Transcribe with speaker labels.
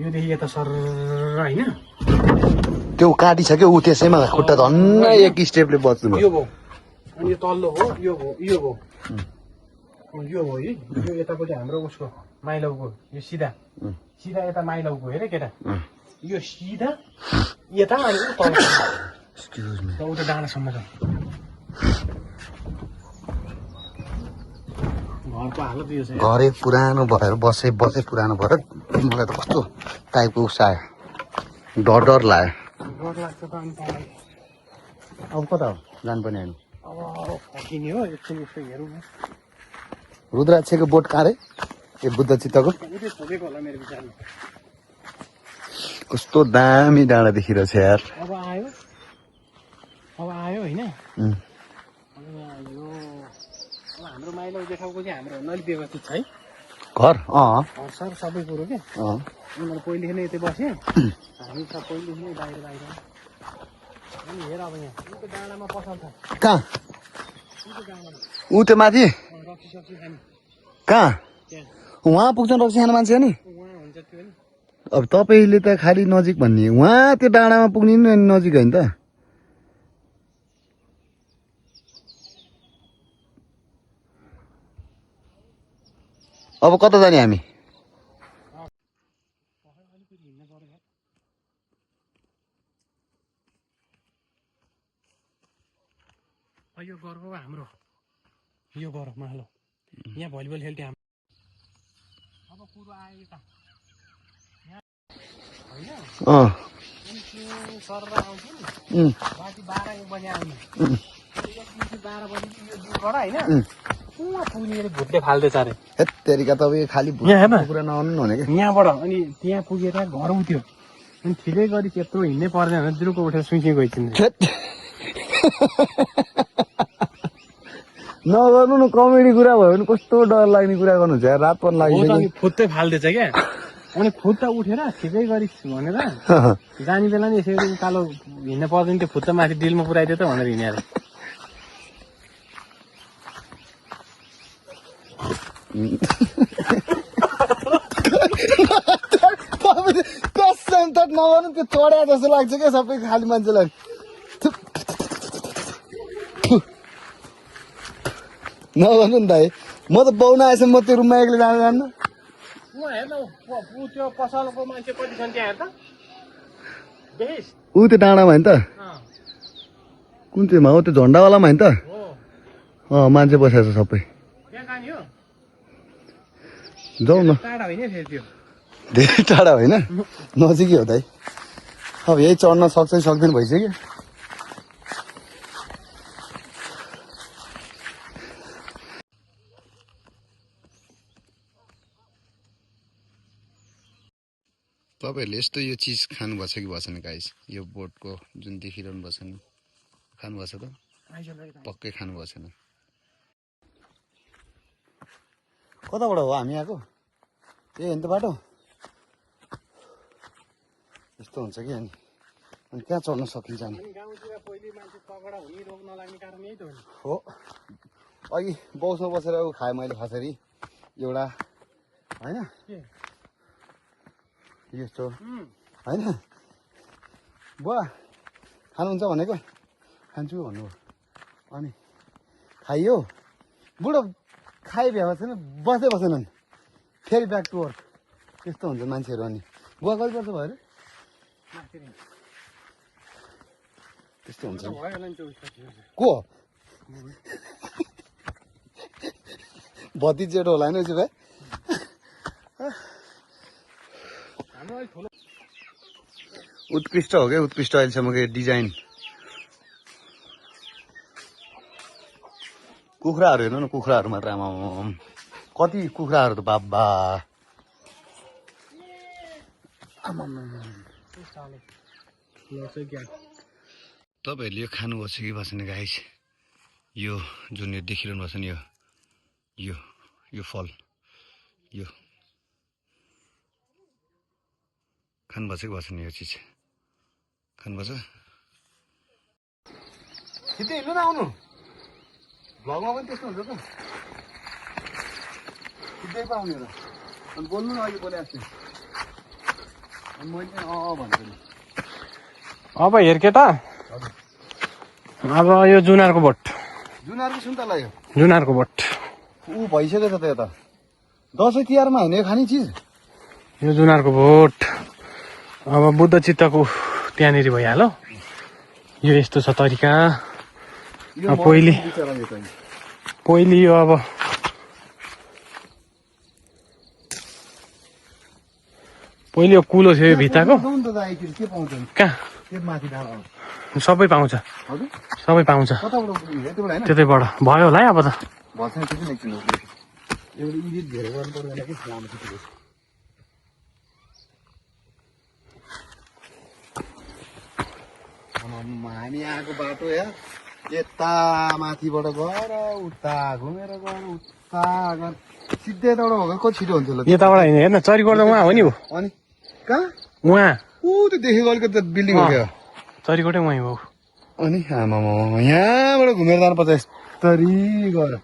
Speaker 1: योदेखि यता सर होइन
Speaker 2: त्यो काटिसक्यो ऊ त्यसैमा खुट्टा धन्न एक स्टेपले बच्नु
Speaker 1: यो भयो अनि यो तल्लो हो यो भयो यो भयो यो हो है यो यतापट्टि हाम्रो उसको माइलौको यो सिधा सिधा यता माइलौको हेरे केटा यो सिधा यता अनि ऊ तल उता डाँडासम्म छ घरको हालत यो छ
Speaker 2: घरै पुरानो भएर बसे पुरानो भएर मलाई त कस्तो टाइपको उस आयो डर डर लाग्यो
Speaker 1: डर लाग्छ त अनि तँलाई
Speaker 2: अब कता हो जानुपर्ने होइन
Speaker 1: अब फर्किने हो एकछिन उसको हेरौँ न
Speaker 2: रुद्राक्षको बोट कहाँ रे ए बुद्ध चित्तको
Speaker 1: उतै छोपेको होला मेरो विचारमा
Speaker 2: कस्तो दामी डाँडा देखिरहेछ यार
Speaker 1: अब आयो होइन अब हाम्रो माइलो देखाउको चाहिँ हाम्रो अलिक व्यवस्थित छ है
Speaker 2: घर
Speaker 1: सर सबै कुरो के उनीहरू पहिलेदेखि नै यतै बस्यो हामी सब पहिलेदेखि नै बाहिर अनि हेर अब यहाँ उनको डाँडामा पसल छ
Speaker 2: कहाँ
Speaker 1: उनको डाँडामा
Speaker 2: ऊ त्यो माथि
Speaker 1: रक्सी सक्सी खाने
Speaker 2: कहाँ
Speaker 1: त्यहाँ
Speaker 2: उहाँ पुग्छन् रक्सी खाने मान्छे नि
Speaker 1: उहाँ हुन्छ त्यो नि
Speaker 2: अब तपाईँले त खालि नजिक भन्ने उहाँ त्यो डाँडामा पुग्ने नि नजिक होइन त अब कता जाने हामी
Speaker 1: यो गर बाबा हाम्रो यो गर मालो यहाँ भलिबल खेल्थ्यो हाम्रो अब कुरो आयो यता होइन अनि त्यो सर आउँथ्यो नि राति 12-1 बजे आउने 12 बजी यो दुधबाट होइन पुरा पुगेर भुटले फाल्दै छ अरे
Speaker 2: हेत तेरिका तपाईँ खालि कुरा नआउनु भने कि
Speaker 1: यहाँबाट अनि त्यहाँ पुगेर घर उठ्यो अनि ठिकै गरी त्यत्रो हिँड्नै पर्दैन भने द्रुको उठेर सुइँ गइथिन्
Speaker 2: नगर्नु न कमेडी कुरा भयो भने कस्तो डर लाग्ने कुरा गर्नुहुन्छ यार रात पनि लाग्यो
Speaker 1: फुत्तै फाल्दैछ क्या अनि फुत्ता उठेर ठिकै गरी भनेर जाने बेला नि यसरी उकालो हिँड्न पर्दैन त्यो फुत्ता माथि डिलमा पुऱ्याइदियो त भनेर हिँड्यो अरे
Speaker 2: कसम त नगर्नु त्यो चढ्या जस्तो लाग्छ क्या सबै खाली मान्छेलाई नगर्नु नि दाइ म त पाउन आएछ म त्यो रुममा एक्लै जानु जान्न
Speaker 1: त्यो पसलको मान्छे कति छन् त्यहाँ हेर त
Speaker 2: ऊ त्यो डाँडामा होइन त कुन चाहिँमा हो त्यो झन्डावालामा होइन त मान्छे बसेको छ सबै जाउँ न धेरै टाढा होइन नजिकै हो दाइ अब यही चढ्न सक्छ कि सक्दैन भइसक्यो तपाईँहरूले यस्तो यो चिज खानुभएको छ कि भएछ नि गाइस यो बोटको जुन देखिरहनु भएको छ नि खानुभएको छ त पक्कै खानुभएको छैन कताबाट हो हामी आएको ए होइन त बाटो यस्तो हुन्छ कि अनि कहाँ चढ्न सकिन्छ नि हो अघि बाउसमा बसेर खाएँ मैले खसरी एउटा होइन यस्तो होइन बुवा खानुहुन्छ भनेको खान्छु भन्नुभयो अनि खाइयो बुढो खाइ भ्याएको छैन बस्दै बसेनन् फेरि ब्याक टु वर्क त्यस्तो हुन्छ मान्छेहरू अनि बुवा कति वर्ष भयो अरे त्यस्तो हुन्छ को भतिजेठो होला नि भाइ उत्कृष्ट हो क्या उत्कृष्ट अहिलेसम्मको डिजाइन कुखुराहरू हेर्नु न कुखुराहरू मात्र आमा कति कुखुराहरू त बाबा तपाईँहरूले यो खानुभएको छ कि भएन गाइस यो जुन यो देखिरहनु भएको छ नि यो फल यो खानुभएको छ कि भएन यो चिज खानुभएको छ छिट्टै हिँड्नु न आउनु भ्लगमा पनि त्यस्तो हुन्छ त सिधै पो आउने र अनि बोल्नु न अहिले बोले आएको मैले भन्छु नि
Speaker 1: अब हेर केटा अब यो जुनारको भोट
Speaker 2: जुनारको सुन्तला यो
Speaker 1: जुनारको भोट
Speaker 2: ऊ भइसकेछ त यता दसैँ तिहारमा होइन यो खाने चिज
Speaker 1: यो जुनारको भोट अब बुद्ध चित्तको त्यहाँनिर भइहाल्यो यो यस्तो छ तरिका
Speaker 2: यो
Speaker 1: अब पहिले
Speaker 2: बिचरा यो चाहिँ
Speaker 1: पहिले यो अब पहिले यो कुलो थियो यो भित्ताको
Speaker 2: जाउँ त दाइ के पाउँछ नि
Speaker 1: कहाँ
Speaker 2: त्यो माथि डाँडा
Speaker 1: सबै पाउँछ
Speaker 2: हजुर
Speaker 1: सबै पाउँछ
Speaker 2: कताबाट पुग्यो यतिबाट होइन
Speaker 1: त्यतैबाट भयो होला है अब त
Speaker 2: भन्छ नि त्यो एकछिन एउटा इडिट धेरै गर्नु पर्दैन कि लामो छिटो हामी आएको बाटो या यता माथिबाट गएर उता घुमेर गएर उता गएर सिधै यताबाट हो भने कति छिटो हुन्थ्यो ल
Speaker 1: यताबाट होइन हेर्न चरीकोट त उहाँ हो नि हो
Speaker 2: अनि कहाँ
Speaker 1: उहाँ
Speaker 2: ऊ त्यो देखेको अलिकति बिल्डिङ हो क्या
Speaker 1: चरीकोटै उहाँ हो
Speaker 2: अनि आमा यहाँबाट घुमेर जानुपर्छ यस्तरी गएर